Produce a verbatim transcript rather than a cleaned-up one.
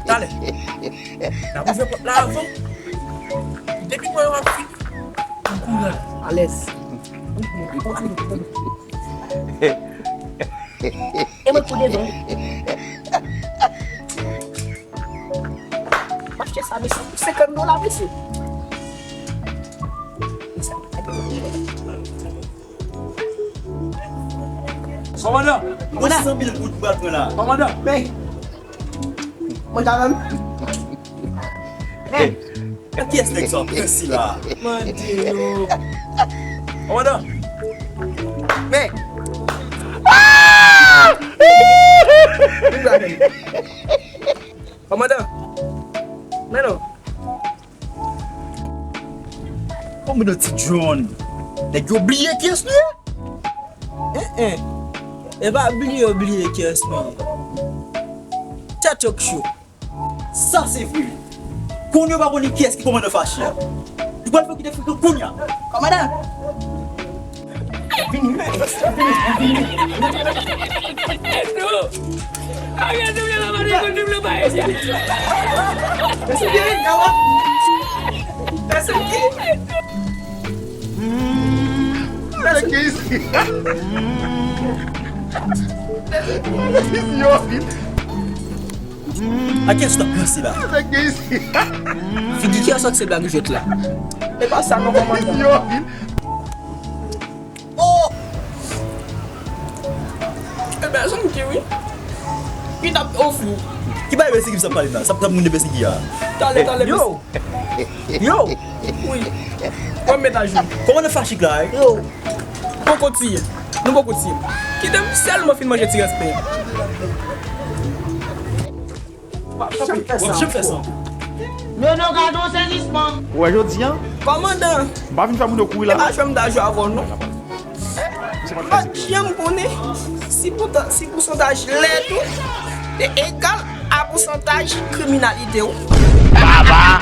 Talè. N ap ouvè pòt la avan. Depi mwen w ap fini, m kouri ale. Alèz. E mwen pou devan. M achte sa, mesye, pou senkant dola, mesye. Kòmandan! Mwen san mil goud pou al pran la. Kòmandan! Men! Mwen ta menm. Men! Kiyès nèg sa w ap pran sila? Mande yo. Kòmandan! Men! Kòmandan! Men non. Bon, men non, ti John. Nèg yo bliye kiyès nou ye? En, en. E pa bliye yo bliye kiyès nou ye. Tèt yo k cho. Sa se vre. Kounye a yo pa konnen kiyès ki kòmandan fache a. Yo pral fè yo kite fouke kounye a. Kòmandan! Vini, vini, vini. A kiyès w t ap pran sila? Figi kiyès w ak se blag jwèt la? E pa sa non, kòmandan. Oh! Ebyen, zanmi ki wi. Ki t ap ofri w? Ki bagay bèl sigi sa ap pale la? Sa ap moun de bèl sigi a? Talè, talè, yo! Yo! Wi. Kòm met ajou. Kòmandan fache la, wi. Yo! Poko tiye. Nou poko tiye. Kite m sèlman fin manje ti rès pen. W ap janm fè sa. Nono, gade yon sezisman. Ou wè jodi a? Kòmandan. M pa vin fè moun yo kouri la. E pa jwè m ta jwe avè w non. M pa t janm konnen si poutan, si pousantaj lèd ou te egal a pousantaj kriminalite w. Baba!